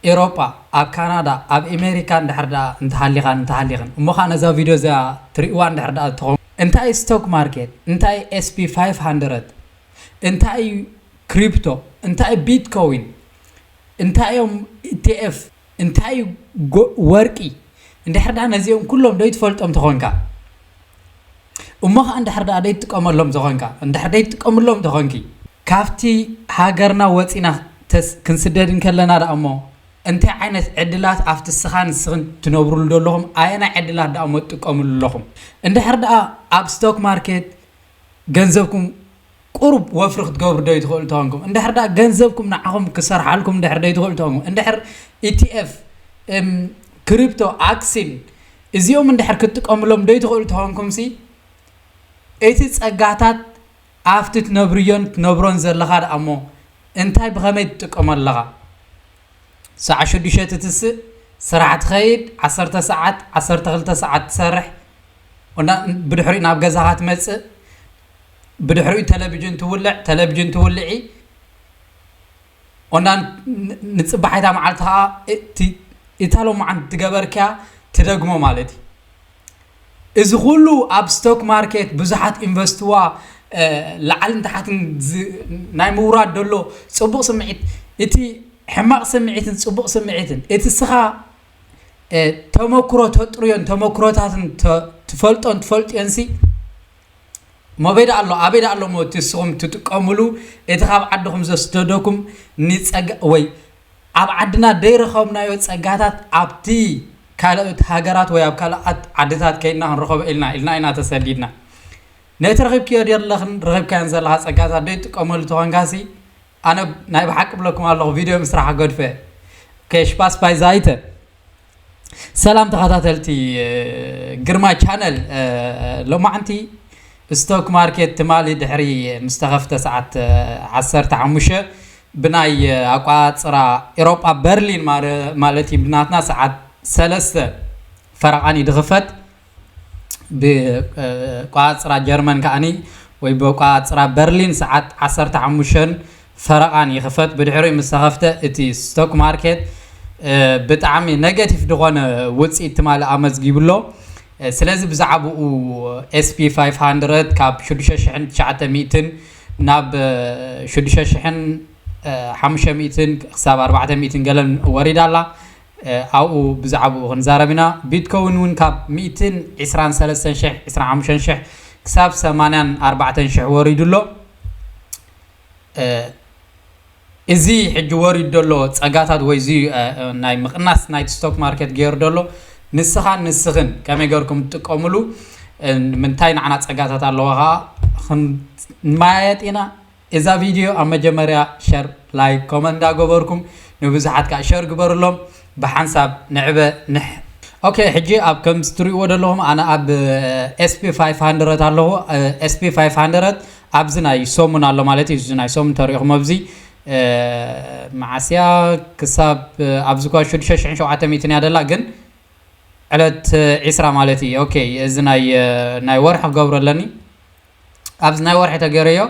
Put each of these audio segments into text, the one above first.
ኤሮጳ፣ ኣብ ካናዳ፣ ኣብ ኣሜሪካ እንድሕር ደኣ እንተሃሊኻን እንተሃሊኽን እሞ ኸዓ ነዛ ቪድዮ እዚኣ ትርእይዋ እንድሕር ደኣ ትኾኑ፣ እንታይ ስቶክ ማርኬት፣ እንታይ ኤስፒ ፋይቭ ሃንድረድ፣ እንታይ እዩ ክሪፕቶ፣ እንታይ እዩ ቢትኮይን፣ እንታይ እዮም ኢቲኤፍ፣ እንታይ እዩ ጎ- ወርቂ፣ እንድሕር ደኣ ነዚኦም ኩሎም ዶ ይትፈልጦም ተኾንካ? እሞ ኸዓ እንድሕር ደኣ ደይትጥቀመሎም ተኾንካ፣ እንድሕር ደይትጥቀምሎም ተኾንኪ፣ ካብቲ ሃገርና ወፂና ተስ- ክንስደድ እንከለና ደኣ እሞ እንታይ ዓይነት ዕድላት ኣብቲ ስኻ ንስኽን ትነብሩሉ ዘለኹም ኣየናይ ዕድላት ደኣ እሞ ትጥቀምሉ ኣለኹም? እንድሕር ደኣ ኣብ ስቶክ ማርኬት ገንዘብኩም ቁሩብ ወፍሪ ክትገብሩ ዶ ይትኽእሉ ተኾንኩም? እንድሕር ደኣ ገንዘብኩም ንዓኹም ክሰርሓልኩም እንድሕር ዶ ይትኽእሉ ተኾንኩም? እንድሕር ኢቲኤፍ፣ ክሪፕቶ፣ ኣክሲን እዚኦም እንድሕር ክትጥቀምሎም ዶ ይትኽእሉ ተኾንኩም ሲ እቲ ጸጋታት ኣብቲ ትነብርዮን ትነብሮን ዘለኻ ደኣ እሞ እንታይ ብኸመይ ትጥቀሞ ኣለኻ? ሰዓት ሽዱሽተ ትትስእ፣ ስራሕ ትኸይድ፣ ዓሰርተ ሰዓት፣ ዓሰርተ ክልተ ሰዓት ትሰርሕ፣ እና ብድሕሪኡ ናብ ገዛኻ ትመጽእ፣ ብድሕሪኡ ቴሌቪዥን ትውልዕ፣ ቴሌቪዥን ትውልዒ፣ እና ን- ንጽባሒታ መዓልቲ ኸዓ እቲ እታ ሎማዓንቲ ትገበርክያ ትደግሞ ማለት እዩ። እዚ ኩሉ ኣብ ስቶክ ማርኬት ብዙሓት ኢንቨስትዋ እ፣ ላዕልን ታሕትን ዝ- ናይ ምውራድ ደሎ ጽቡቕ ስምዒት፣ እቲ ሕማቕ ስምዒትን ጽቡቕ ስምዒትን እቲ ስኻ እ፣ ተመክሮ ተጥርዮን ተመክሮታትን ተ- ትፈልጦን ትፈልጥዮንሲ መበይ ደኣ ኣሎ ኣበይ ደኣ ኣሎ እሞ እቲ ንስኹም ትጥቀምሉ እቲ ካብ ዓድኹም ዘስደደኩም ንጸጋ ወይ ኣብ ዓድና ደይረኸብናዮ ጸጋታት ኣብቲ ካልኦት ሃገራት ወይ ኣብ ካልኦት ዓድታት ከይድና ክንረኸቦ ኢልና ኢልና ኢና ተሰዲድና። ነቲ ረኺብክዮ ዘለኽን ረኺብካዮን ዘለኻ ጸጋታት ደይትጥቀመሉ ተኾንካሲ ኣነ ናይ ብሓቂ ብለኩም ኣለኹ ቪድዮ ምስራሕ ገድፈ። ኦኬ ሽፓስ ባይ ዛይተ ሰላም ተኸታተልቲ ግርማ ቻነል። ሎማዕንቲ ስቶክ ማርኬት ትማሊ ድሕሪ ምስ ተኸፍተ ሰዓት ዓሰርተ ሓሙሽተ ብናይ ኣቋፅራ ኤሮጳ በርሊን ማለት እዩ ብናትና ሰዓት ሰለስተ ፈረቓን እዩ ድኽፈት። ብቋፅራ ጀርመን ከዓኒ ወይ ብቋፅራ በርሊን ሰዓት ዓሰርተ ሓሙሽተ ፈረቓን ይኽፈት። ብድሕሪኡ ምስ ተኸፍተ እቲ ስቶክ ማርኬት ብጣዕሚ ኔጋቲቭ ዝኾነ ውፅኢት ትማሊ ኣመዝጊቡ ኣሎ። ስለዚ ብዛዕባኡ ኤስፒ ፋይቭ ሃንድረድ ካብ ሽዱሽተ ሽሕን ትሽዓተ ሚእትን ናብ ሽዱሽተ ሽሕን ሓሙሽተ ሚእትን ክሳብ ኣርባዕተ ሚእትን ገለን ወሪዳ ኣላ። ኣብኡ ብዛዕባኡ ክንዛረብ ኢና። ቢትኮይን እውን ካብ ሚእትን ዕስራን ሰለስተን ሽሕ፣ ዕስራን ሓሙሽተን ሽሕ ክሳብ ሰማንያን ኣርባዕተን ሽሕ ወሪዱ ኣሎ። እዚ ሕጂ ወሪዱ ዘሎ ፀጋታት ወይ እዚ ናይ ምቕናስ ናይቲ ስቶክ ማርኬት ገይሩ ዘሎ ንስኻን ንስኽን ከመይ ገርኩም ትጥቀምሉ ምንታይ ንዓና ፀጋታት ኣለዎ ከዓ ክንማየጥ ኢና። እዛ ቪድዮ ኣብ መጀመርያ ሸር ላይክ ኮመንት እንዳገበርኩም ንብዙሓት ከዓ ሸር ግበርሎም። ብሓንሳብ ንዕበ ንሕ ኦኬ ሕጂ ኣብ ከም ትሪእዎ ዘለኹም ኣነ ኣብ ኤስፒ ፋይቭ ሃንድረድ ኣለኹ። ኤስፒ ፋይቭ ሃንድረድ ኣብዚ ናይ ሰሙን ኣሎ ማለት እዩ። እዚ ናይ ሰሙን ተሪእኹም ኣብዚ መዓስያ ክሳብ ኣብዚ ኳ ሽዱሽተ ሽሕን ሸውዓተ ሚእትን እያ ደላ ግን ዕለት ዒስራ ማለት እዩ። ኦኬ እዚ ናይ ናይ ወርሒ ክገብሮ ኣለኒ። ኣብዚ ናይ ወርሒ ተገይረዮ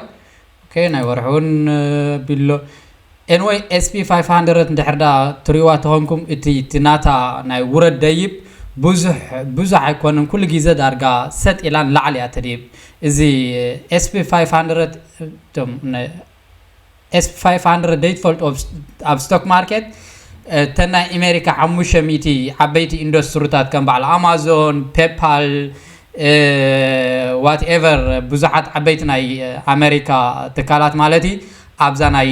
ኦኬ ናይ ወርሒ እውን ቢሎ ኤንወይ ኤስፒ ፋይቭ ሃንድረድ እንድሕር ዳ ትሪእዋ ተኾንኩም እቲ እቲ ናታ ናይ ውረድ ደይብ ብዙሕ ብዙሕ ኣይኮንን ኩሉ ግዜ ዳርጋ ሰጥ ኢላ ንላዕሊ እያ ትድይብ። እዚ ኤስፒ ፋይቭ ሃንድረድ እቶም ኤስፒ ፋይቭ ሃንድረድ ዘይትፈልጡ ኣብ ስቶክ ማርኬት እተን ናይ ኣሜሪካ ሓሙሽተ ሚእቲ ዓበይቲ ኢንዱስትሪታት ከም በዓል ኣማዞን ፔፓል ዋትኤቨር ብዙሓት ዓበይቲ ናይ ኣሜሪካ ትካላት ማለት እዩ ኣብዛ ናይ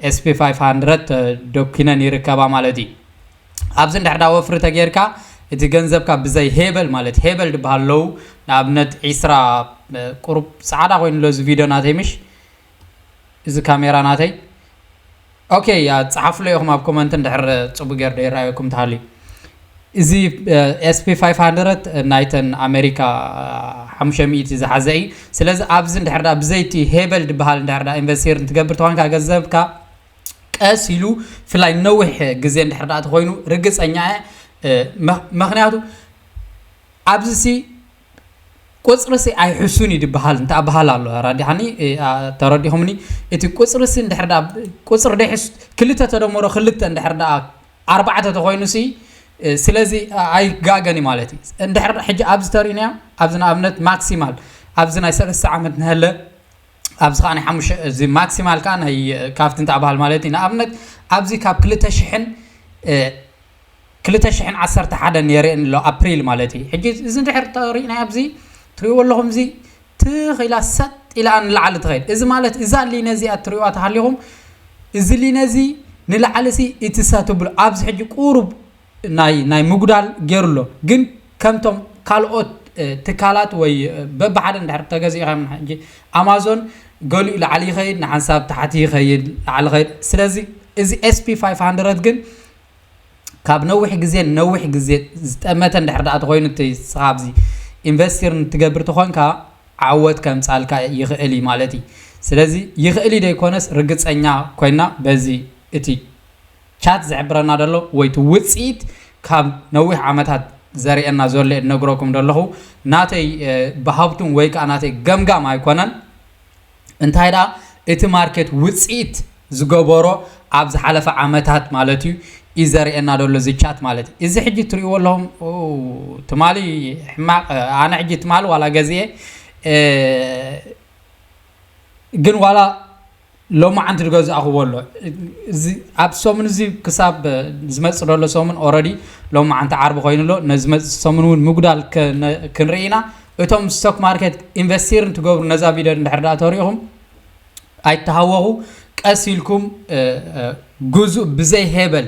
ኤስፒ ፋይቭ ሃንድረድ ተደኪነን ይርከባ ማለት እዩ። ኣብዚ እንድሕር ዳ ወፍሪ ተጌርካ እቲ ገንዘብካ ብዘይ ሄበል ማለት ሄበል ድበሃል ኣለዉ ንኣብነት ዒስራ ቁሩብ ፃዕዳ ኮይኑ ኣሎ እዚ ቪድዮ ናተይ ምሽ እዚ ካሜራ ናተይ ኦኬ ያ ፀሓፍሎ ኢኹም ኣብ ኮመንት እንድሕር ፅቡቅ ገይሩ ዶ ይረኣየኩም ተሃልዩ እዚ ኤስፒ ፋይቭ ሃንድረድ ናይተን ኣሜሪካ ሓሙሽተ ሚእቲ ዝሓዘ እዩ። ስለዚ ኣብዚ እንድሕር ዳ ብዘይቲ ሄበል ድበሃል እንድሕር ዳ ኢንቨስቲር እንትገብር ተኾንካ ገንዘብካ ቀስ ኢሉ ብፍላይ ነዊሕ ግዜ እንድሕር ዳ ተኾይኑ ርግፀኛ እየ። ምክንያቱ ኣብዚ ሲ ቁፅሪ ሲ ኣይሕሱን እዩ ድበሃል እንተ ኣበሃል ኣሎ ኣራዲሓኒ ተረዲኹምኒ። እቲ ቁፅሪ ሲ እንድሕር ዳ ቁፅሪ ደይሕስ ክልተ ተደመሮ ክልተ እንድሕር ዳ ኣርባዕተ ተኾይኑ ሲ ስለዚ ኣይጋገን ማለት እዩ። እንድሕር ሕጂ ኣብዚ ተሪእናዮ ኣብዚ ንኣብነት ማክሲማል ኣብዚ ናይ ሰለስተ ዓመት ንሀለ ኣብዚ ከዓ ናይ ሓሙሽተ እዚ ማክሲማል ከዓ ናይ ካብቲ እንታይ በሃል ማለት እዩ። ንኣብነት ኣብዚ ካብ ክልተ ሽሕን ክልተ ሽሕን ዓሰርተ ሓደን የርእየኒ ኣሎ ኣፕሪል ማለት እዩ። ሕጂ እዚ እንድሕር ተሪእናዮ ኣብዚ ትሪእዎ ኣለኹም እዚ ትኽ ኢላ ሰጥ ኢላ ንላዕሊ ትኸይድ። እዚ ማለት እዛ ሊነ እዚኣ ትሪእዋ ተሃሊኹም እዚ ሊነ እዚ ንላዕሊ ሲ እቲ ሳትብሉ ኣብዚ ሕጂ ቁሩብ ናይ ናይ ምጉዳል ገይሩ ኣሎ። ግን ከምቶም ካልኦት ትካላት ወይ በብሓደ እንድሕር ተገዚእካ ሕጂ ኣማዞን ገሊኡ ላዕሊ ይኸይድ፣ ንሓንሳብ ታሕቲ ይኸይድ፣ ላዕሊ ይኸይድ። ስለዚ እዚ S&P five hundred ግን ካብ ነዊሕ ግዜ ነዊሕ ግዜ ዝጠመተ እንድሕር ደኣ ተኮይኑ እቲ ንስኻ ኣብዚ ኢንቨስቲር እንትገብር ተኾንካ ዓወት ከምጻልካ ይኽእል እዩ ማለት እዩ። ስለዚ ይኽእል እዩ ደይኮነስ ርግጸኛ ኮይና በዚ እቲ ቻት ዝሕብረና ደሎ ወይ እቲ ውጽኢት ካብ ነዊሕ ዓመታት ዘርእየና ዘሎ እየ ዝነግረኩም ደለኹ። ናተይ ብሃብቱም ወይ ከዓ ናተይ ገምጋም ኣይኮነን። እንታይ ደኣ እቲ ማርኬት ውጽኢት ዝገበሮ ኣብ ዝሓለፈ ዓመታት ማለት እዩ እዩ ዘርእየና ደሎ እዚ ቻት ማለት እዩ። እዚ ሕጂ ትርእይዎ ኣለኹም ትማሊ ሕማቕ ኣነ ሕጂ ትማሊ ዋላ ገዚኤ ግን ዋላ ሎማዓንቲ ዝገዛእኽዎ ኣሎ። ኣብ ሰሙን እዚ ክሳብ ዝመፅእ ዘሎ ሰሙን ኦረዲ ሎማዓንቲ ዓርቢ ኮይኑ ኣሎ። ነዚ ዝመፅእ ሰሙን እውን ምጉዳል ክንርኢ ኢና። እቶም ስቶክ ማርኬት ኢንቨስቲር እንትገብሩ ነዛ ቪድዮ እንድሕር ደኣ ተሪእኹም ኣይተሃወኹ ቀስ ኢልኩም ግዙእ ብዘይ ሄበል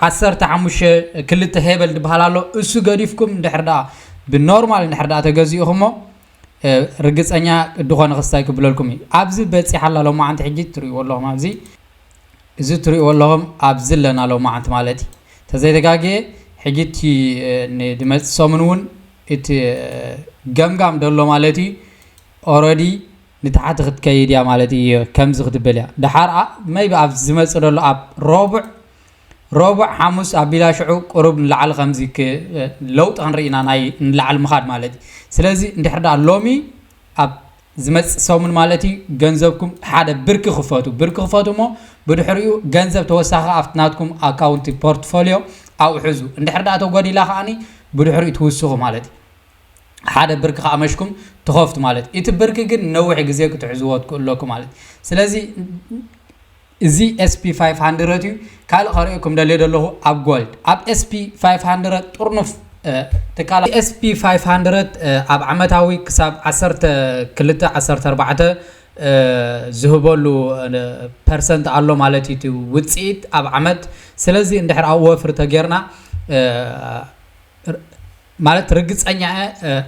ዓሰርተ ሓሙሽተ ክልተ ሄበል ዝበሃል ኣሎ። እሱ ገዲፍኩም እንድሕር ደኣ ብኖርማል እንድሕር ደኣ ተገዚእኹሞ ርግፀኛ ድኾነ ክስታይ ክብለልኩም እዩ። ኣብዚ በፂሓ ኣላ ሎማዓንቲ ሕጂ ትሪእዎ ኣለኹም ኣብዚ እዚ ትሪእዎ ኣለኹም ኣብዚ ኣለና ሎማዓንቲ ማለት እዩ። ተዘይተጋግየ ሕጂ እቲ ንድመፅ ሰሙን እውን እቲ ገምጋም ደሎ ማለት እዩ ኦረዲ ንታሕቲ ክትከይድ እያ ማለት እዩ። ከምዚ ክትብል እያ ድሓር maybe ኣብ ዝመፅእ ደሎ ኣብ ረቡዕ ረቡዕ ሓሙስ ኣቢላ ሽዑ ቁሩብ ንላዕሊ ከምዚ ለውጢ ክንርኢ ኢና ናይ ንላዕሊ ምኻድ ማለት እዩ። ስለዚ እንድሕር ደኣ ሎሚ ኣብ ዝመፅእ ሰሙን ማለት እዩ ገንዘብኩም ሓደ ብርኪ ክፈቱ ብርኪ ክፈቱ እሞ ብድሕሪኡ ገንዘብ ተወሳኺ ኣብቲ ናትኩም ኣካውንቲ ፖርትፎሊዮ ኣብኡ ሕዙ። እንድሕር ደኣ ተጎዲላ ከዓኒ ብድሕሪኡ ትውስኹ ማለት እዩ። ሓደ ብርኪ ከኣመሽኩም ትኸፍቱ ማለት እዩ። እቲ ብርኪ ግን ነዊሕ ግዜ ክትሕዝዎ ትክእለኩ ማለት እዩ። ስለዚ እዚ S&P five hundred እዩ። ካልእ ከርእየኩም ደልየ ዘለኹ ኣብ ጎልድ ኣብ S&P five hundred ጥርኑፍ ትካላ S&P five hundred ኣብ ዓመታዊ ክሳብ ዓሰርተ ክልተ ዓሰርተ ኣርባዕተ ዝህበሉ ፐርሰንት ኣሎ ማለት እዩ ውፅኢት ኣብ ዓመት። ስለዚ እንድሕር ኣብ ወፍሪ ተጌርና ማለት ርግፀኛ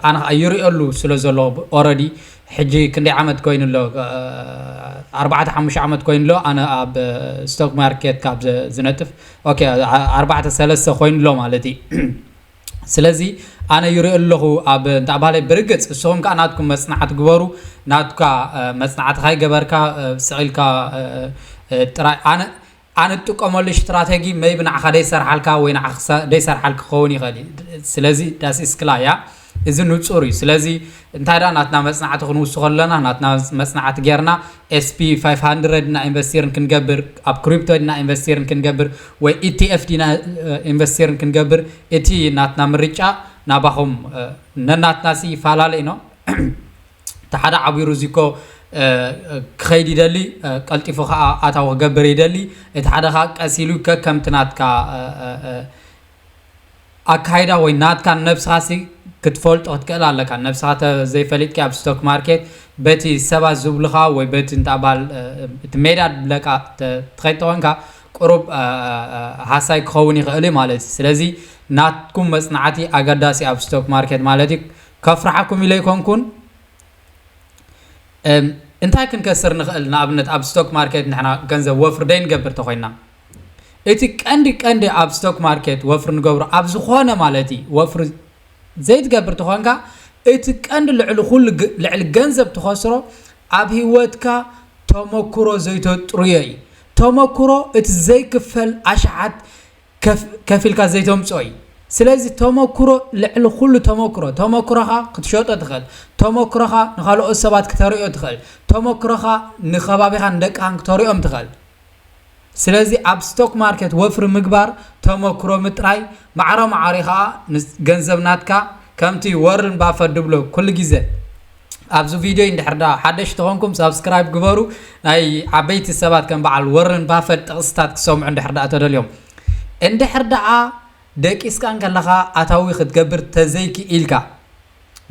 ኣነ ከዓ ይሪኦሉ ስለ ዘሎ ኦረዲ ሕጂ ክንደይ ዓመት ኮይኑ ኣሎ ኣርባዕተ ሓሙሽተ ዓመት ኮይኑ ኣሎ ኣነ ኣብ ስቶክ ማርኬት ካብ ዝነጥፍ ኦኬ ኣርባዕተ ሰለስተ ኮይኑ ኣሎ ማለት እዩ። ስለዚ ኣነ ይሪኦ ኣለኹ ኣብ እንዳ ባህለይ ብርግፅ እስኹም ከዓ ናትኩም መፅናዕቲ ግበሩ። ናትካ መፅናዕቲ ካይገበርካ ስቕ ኢልካ ጥራይ ኣነ ኣነ እጥቀመሉ ስትራተጂ maybe ንዓኻ ደይሰርሓልካ ወይ ንዓኻ ደይሰርሓልካ ክኸውን ይኽእል እዩ። ስለዚ ዳስ ኢስክላ እያ እዚ ንፁር እዩ። ስለዚ እንታይ ደኣ ናትና መፅናዕቲ ክንውስኾ ኣለና ናትና መፅናዕቲ ጌርና S&P five hundred ዲና ኢንቨስቲርን ክንገብር ኣብ ክሪፕቶ ዲና ኢንቨስቲርን ክንገብር ወይ E T F ዲና ኢንቨስቲርን ክንገብር እቲ ናትና ምርጫ ናባኹም ነናትና ሲ ይፈላለ ኢኖ እቲ ሓደ ዓቢሩ እዚ እኮ ክኸይድ ይደሊ ቀልጢፉ ከዓ ኣታዊ ክገብር ይደሊ እቲ ሓደ ከዓ ቀስ ኢሉ ከከምቲ ናትካ ኣካይዳ ወይ ናትካ ነብስኻ ሲ ክትፈልጦ ክትክእል ኣለካ ነብስኻ ዘይፈሊጥካ ኣብ ስቶክ ማርኬት በቲ ሰባት ዝብሉኻ ወይ በቲ እንተባል እቲ ሜዳ ዝብለካ ትኸይድ ተኾንካ ቁሩብ ሃሳይ ክኸውን ይኽእል እዩ ማለት እዩ ስለዚ ናትኩም መፅናዕቲ ኣገዳሲ ኣብ ስቶክ ማርኬት ማለት እዩ ከፍርሓኩም ኢለ ኣይኮንኩን እንታይ ክንከስር ንኽእል ንኣብነት ኣብ ስቶክ ማርኬት ንሕና ገንዘብ ወፍሪ ደይንገብር ተኾይንና እቲ ቀንዲ ቀንዲ ኣብ ስቶክ ማርኬት ወፍሪ ንገብሮ ኣብ ዝኾነ ማለት እዩ ወፍሪ ዘይትገብር ተኾንካ እቲ ቀንዲ ልዕሊ ኩሉ ልዕሊ ገንዘብ ትኸስሮ ኣብ ህይወትካ ተመክሮ ዘይተጥርዮ እዩ ተመክሮ እቲ ዘይክፈል ኣሽሓት ከፊልካ ዘይተምፅኦ እዩ ስለዚ ተመክሮ ልዕሊ ኩሉ ተመክሮ ተመክሮኻ ክትሸጦ ትኽእል ተመክሮኻ ንካልኦት ሰባት ክተርእዮ ትኽእል ተመክሮኻ ንከባቢኻን ንደቅኻን ክተርእዮም ትኽእል ስለዚ ኣብ ስቶክ ማርኬት ወፍሪ ምግባር ተመክሮ ምጥራይ ማዕረ ማዕሪ ከዓ ገንዘብ ናትካ ከምቲ ወርን ባፈት ድብሎ ኩሉ ግዜ ኣብዚ ቪድዮ እንድሕር ዳ ሓደሽ ተኾንኩም ሳብስክራይብ ግበሩ። ናይ ዓበይቲ ሰባት ከም በዓል ወርን ባፈት ጥቕስታት ክሰምዑ እንድሕር ዳ ተደልዮም እንድሕር ደኣ ደቂስካ እንከለኻ ኣታዊ ክትገብር ተዘይክኢልካ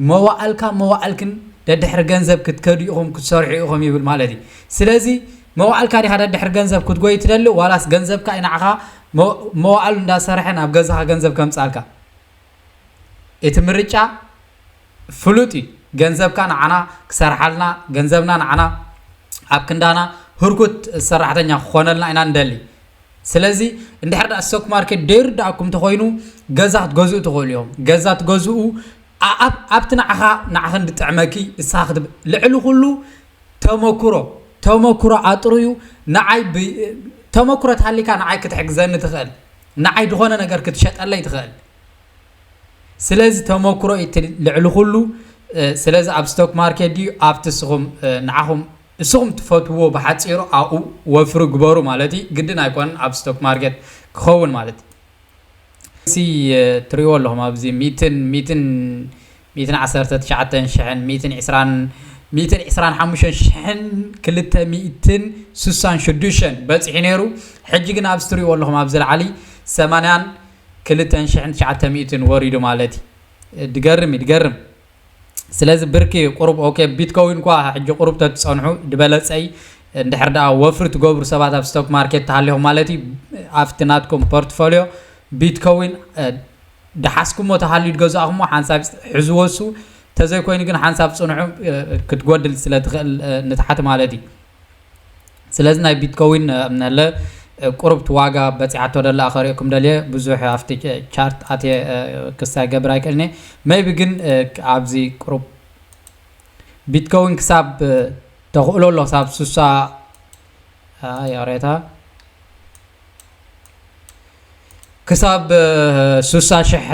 መዋዕልካ መዋዕልክን ደድሕሪ ገንዘብ ክትከዱ ኢኹም ክትሰርሑ ኢኹም ይብል ማለት እዩ። ስለዚ መዋዕልካ ዲኻ ደድሕሪ ገንዘብ ክትጎይ ትደሊ ዋላስ ገንዘብካ እዩ ንዓኻ መዋዕሉ እንዳሰርሐ ናብ ገዛኻ ገንዘብ ከምፃልካ እቲ ምርጫ ፍሉጥ እዩ። ገንዘብካ ንዓና ክሰርሓልና ገንዘብና ንዓና ኣብ ክንዳና ህርኩት ሰራሕተኛ ክኾነልና ኢና ንደሊ። ስለዚ እንድሕር ዳ ስቶክ ማርኬት ደይርዳእኩም እንተኾይኑ ገዛ ክትገዝኡ ትኽእሉ እዮም። ገዛ ትገዝኡ ኣብቲ ንዓኻ ንዓኽን ድጥዕመኪ እስኻ ክትብ ልዕሊ ኩሉ ተመክሮ ተመክሮ ኣጥርዩ ንዓይ ተመክሮ ተሃሊካ ንዓይ ክትሕግዘኒ ትኽእል ንዓይ ዝኾነ ነገር ክትሸጠለይ ትኽእል። ስለዚ ተመክሮ እቲ ልዕሊ ኩሉ ስለዚ ኣብ ስቶክ ማርኬት ድዩ ኣብቲ እስኹም ንዓኹም እስኹም ትፈትዎ ብሓፂሩ ኣብኡ ወፍሪ ግበሩ ማለት እዩ። ግድን ኣይኮነን ኣብ ስቶክ ማርኬት ክኸውን ማለት እዩ። ሲ ትሪእዎ ኣለኹም ኣብዚ ሚትን ሚትን ሚትን ዓሰርተ ትሽዓተ ሽሕን ሚትን ዕስራን ሚትን ዕስራን ሓሙሽተ ሽሕን ክልተ ሚትን ስሳን ሽዱሽተን በፂሑ ነይሩ። ሕጂ ግን ኣብዚ ትሪእዎ ኣለኹም ኣብዚ ላዕሊ ሰማንያን ክልተን ሽሕን ትሽዓተ ሚትን ወሪዱ ማለት እዩ። ድገርም እዩ ድገርም። ስለዚ ብርኪ ቁሩብ ኦኬ ቢትኮዊን እኳ ሕጂ ቁሩብ ተትፀንሑ ድበለፀይ። እንድሕር ደኣ ወፍሪ ትገብሩ ሰባት ኣብ ስቶክ ማርኬት ተሃሊኹም ማለት እዩ ኣብቲ ናትኩም ፖርትፎሊዮ ቢትኮዊን ድሓስኩሞ ተሃልዩ ድገዛእኹሞ ሓንሳብ ሕዝዎ እሱ ተዘይኮይኑ ግን ሓንሳብ ፅንሑ ክትጎድል ስለ ትኽእል ንታሕቲ ማለት እዩ። ስለዚ ናይ ቢትኮዊን ነለ ቁሩብቲ ዋጋ በፂሓቶ ደላ ከርእየኩም ደልየ ብዙሕ ኣብቲ ቻርት ኣትየ ክስታይ ገብር ኣይክእልኒ maybe ግን ኣብዚ ቁሩብ ቢትኮዊን ክሳብ ተኽእሎ ኣሎ ክሳብ ሱሳ ይቕሬታ ክሳብ ሱሳ ሽሕ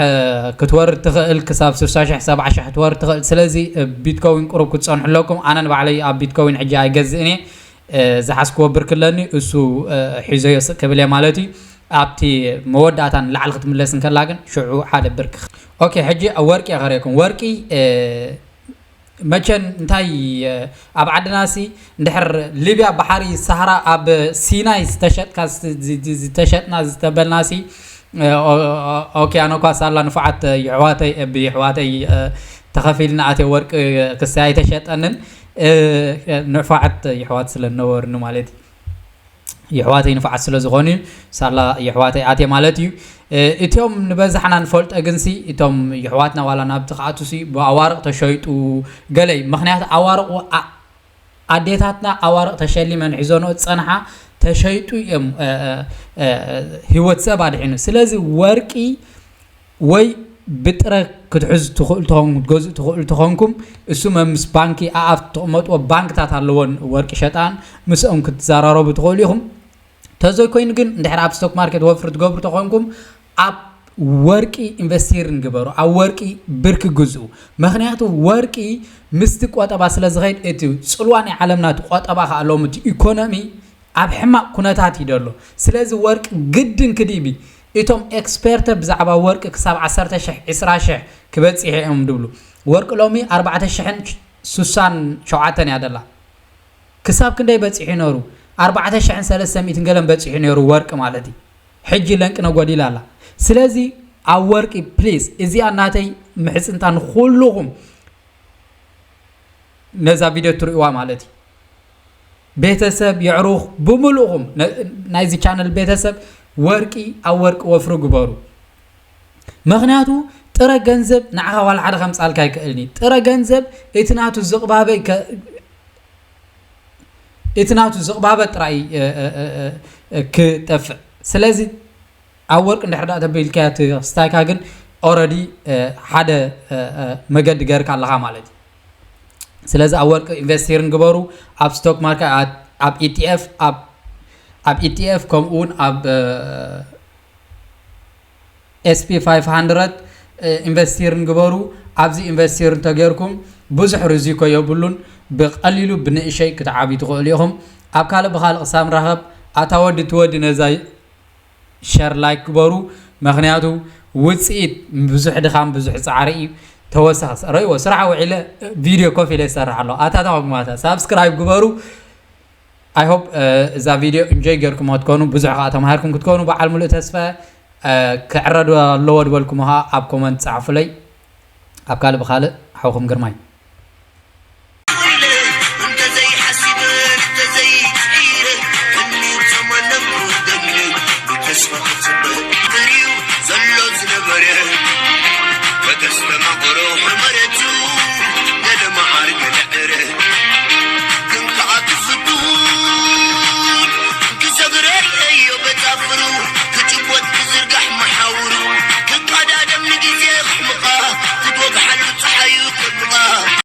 ክትወርድ ትኽእል ክሳብ ሱሳ ሽሕ ሰብዓ ሽሕ ክትወርድ ትኽእል። ስለዚ ቢትኮዊን ቁሩብ ክትፀንሑ ኣለኩም። ኣነ ንባዕለይ ኣብ ቢትኮዊን ሕጂ ኣይገዝእን እየ። ዝሓዝክዎ ብርኪ ኣለኒ እሱ ሒዘዮ ስቕ ክብል እየ ማለት እዩ። ኣብቲ መወዳእታ ንላዕሊ ክትምለስ እንከላ ግን ሽዑ ሓደ ብርኪ ኦኬ። ሕጂ ወርቂ እየ ከርእየኩም። ወርቂ መቸን እንታይ ኣብ ዓድና ሲ እንድሕር ሊብያ ባሕሪ ሳህራ ኣብ ሲናይ ዝተሸጥካ ዝተሸጥና ዝተበልና ሲ ኦኪያኖ ኳ ሳላ ንፉዓት ይሕዋተይ እብ ይሕዋተይ ተኸፊልና ኣትየ ወርቂ ክሳይ ኣይተሸጠንን ንፉዓት ይሕዋት ስለ ነበርኒ ማለት እዩ። የሕዋተይ ንፉዓት ስለ ዝኾኑ ሳላ የሕዋተይ ኣትየ ማለት እዩ። እቶም ንበዛሕና ንፈልጦ ግንሲ እቶም የሕዋትና ዋላ ናብቲ ክኣቱሲ ብኣዋርቕ ተሸይጡ ገለይ ምክንያቱ ኣዋርቑ ኣዴታትና ኣዋርቕ ተሸሊመን ሒዞንኦ ዝጸንሓ ተሸይጡ እዮም ህይወት ሰብ ኣድሒኑ። ስለዚ ወርቂ ወይ ብጥረ ክትሕዙ ትኽእሉ ተኾንኩም ክትገዝኡ ትኽእሉ ተኾንኩም እሱ መምስ ባንኪ ኣኣፍ ትቕመጥዎ ባንክታት ኣለዎን ወርቂ ሸጣን ምስኦም ክትዘራረቡ ትኽእሉ ኢኹም። ተዘይኮይኑ ግን እንድሕር ኣብ ስቶክ ማርኬት ወፍሪ ትገብሩ ተኾንኩም ኣብ ወርቂ ኢንቨስቲር ንግበሩ ኣብ ወርቂ ብርኪ ግዝኡ። ምክንያቱ ወርቂ ምስቲ ቆጠባ ስለ ዝኸይድ እቲ ፅልዋ ናይ ዓለምና እቲ ቆጠባ ከዓ ሎም እቲ ኢኮኖሚ ኣብ ሕማቕ ኩነታት እዩ ደሎ። ስለዚ ወርቂ ግድን ክዲቢ እቶም ኤክስፐርተ ብዛዕባ ወርቂ ክሳብ ዓሰርተ ሽሕ ዕስራ ሽሕ ክበፅሕ እዮም ድብሉ። ወርቂ ሎሚ ኣርባዕተ ሽሕን ሱሳን ሸውዓተን እያ ደላ። ክሳብ ክንደይ በፂሑ ነሩ ኣርባዕተ ሽሕን ሰለስተ ሚእትን ገለን በፂሑ ነሩ ወርቂ ማለት እዩ። ሕጂ ለንቂ ነጎዲል ኣላ። ስለዚ ኣብ ወርቂ ፕሊዝ እዚኣ ናተይ ምሕፅንታ ንኩልኹም ነዛ ቪድዮ ትርእዋ ማለት እዩ። ቤተሰብ የዕሩኽ ብምልእኹም ናይዚ ቻነል ቤተሰብ ወርቂ ኣብ ወርቂ ወፍሪ ግበሩ። ምክንያቱ ጥረ ገንዘብ ንዓኻ ዋላ ሓደ ከምፃልካ ኣይክእልን እዩ። ጥረ ገንዘብ እቲ ናቱ ዝቕባበ እቲ ናቱ ዝቕባበ ጥራይ ክጠፍእ። ስለዚ ኣብ ወርቂ እንድሕር ዳ ተቢልካዮ እቲ ክስታይካ ግን ኦረዲ ሓደ መገዲ ገርካ ኣለኻ ማለት እዩ። ስለዚ ኣብ ወርቂ ኢንቨስቲርን ግበሩ፣ ኣብ ስቶክ ማርኬት ኣብ ኢቲኤፍ ኣብ ኢቲኤፍ ከምኡ እውን ኣብ ኤስፒ ፋይቭ ሃንድረድ ኢንቨስቲርን ግበሩ። ኣብዚ ኢንቨስቲር እንተገይርኩም ብዙሕ ርዚኮ የብሉን። ብቐሊሉ ብንእሸይ ክትዓብዩ ትኽእሉ ኢኹም። ኣብ ካልእ ብኻልእ ክሳብ ንራኸብ ኣታ ወዲ ትወዲ ነዛ ሸር ላይክ ግበሩ። ምክንያቱ ውፅኢት ብዙሕ ድኻም ብዙሕ ፃዕሪ እዩ። ተወሳኺ ረእይዎ ስራሕ ውዒለ ቪድዮ ኮፍ ኢለ ይሰርሕ ኣሎ። ኣታታ ጉማታ ሳብስክራይብ ግበሩ። I hope እዛ ቪድዮ ኢንጆይ ጌርኩም ክትኮኑ ብዙሕ ከዓ ተማሂርኩም ክትኮኑ በዓል ሙሉእ ተስፋ። ክዕረዱ ኣለዎ ዝበልኩም ከዓ ኣብ ኮመንት ፃዕፉለይ። ኣብ ካልእ ብካልእ ሓውኩም ግርማይ።